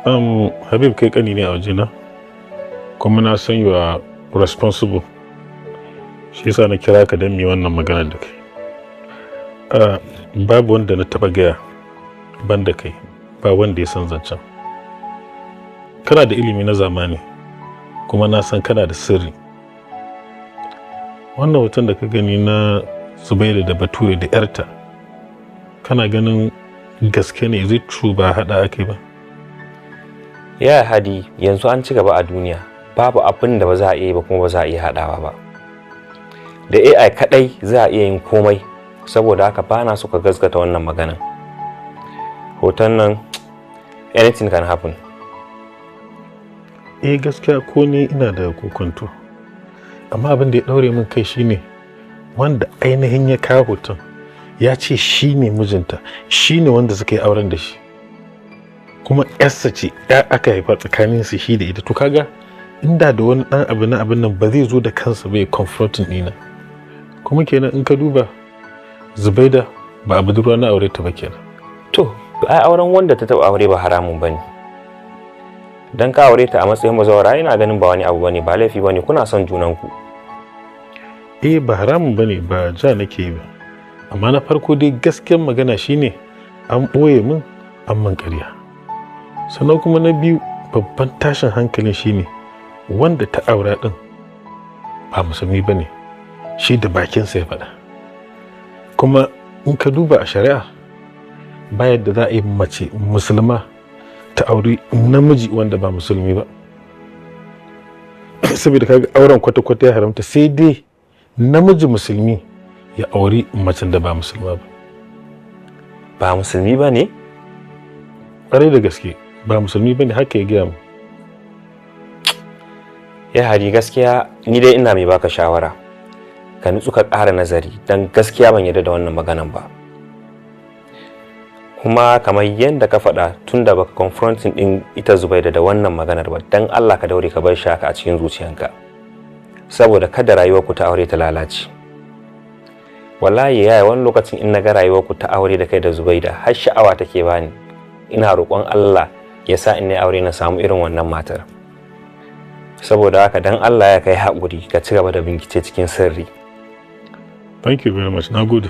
Habib, kai kani ne a wajena, kuma na san you are responsible, shi yasa na kira ka don mu wannan maganar da kai. Babu wanda na taba gaya ban da kai, ba wanda ya san zancen. Kana da ilimi na zamani, kuma na san kana da sirri. Wannan hoton da ka gani na Zubairu da Bature da yarta, kana ganin gaske ne zai true, ba haɗa aka ba? Ya Hadi, yanzu an ci gaba a duniya, babu abin da ba za a iya yi ba, kuma ba za a iya haɗawa ba. Da AI kadai za a iya yin komai. Saboda haka ba na so ka gaskata wannan maganan hoton nan. Anything can happen. Eh, gaskiya ko ni ina da kokonto, amma abin da ya ɗaure min kai shine wanda ainihin ya kawo hoton ya ce shi ne mijinta, shi ne wanda suka yi auren da shi, kuma yarsa ce, ya aka haifa tsakanin su shi da ita. To kaga inda da wani dan abu na abin nan, ba zai zo da kansa bai confronting ɗina. Kuma kenan in ka duba, Zubaida ba a budurwa na aure ta ba kenan. To ai auren wanda ta taba aure ba haramun bane. Dan ka aure ta a matsayin bazawara, ina ganin ba wani abu bane, ba laifi bane, kuna son junanku. Eh, ba haramun bane, ba ja nake yi ba, amma na farko dai gaskiyar magana shine an ɓoye min, an min ƙarya. Sannan kuma na biyu, babban tashin hankalin shine wanda ta aura ɗin ba musulmi ba ne, shi da bakinsa ya faɗa. Kuma in ka duba a shari'a, ba yadda za a yi mace musulma ta auri namiji wanda ba musulmi ba, saboda kaga auren kwata-kwata ya haramta, sai dai namiji musulmi ya auri macen da ba musulma ba. Ba musulmi ba ne? Ƙwarai da gaske, ba musulmi ba ne, haka ya gaya mu. Ya Hadi, gaskiya ni dai ina mai baka shawara ka nutsu ka ƙara nazari, don gaskiya ban yarda da wannan maganan ba. Kuma kamar yadda ka faɗa, tun da baka confronting din ita Zubaida da wannan maganar ba, dan Allah ka daure ka bar shi haka a cikin zuciyanka, saboda kada rayuwar ku ta aure ta lalace. Wallahi yaya, wani lokacin in na ga rayuwar ku ta aure da kai da Zubaida, har sha'awa take bani. Ina roƙon Allah ya sa in na aure na samu irin wannan matar. Saboda haka dan Allah ya kai haƙuri, ka ci gaba da bincike cikin sirri. Thank you very much, na gode.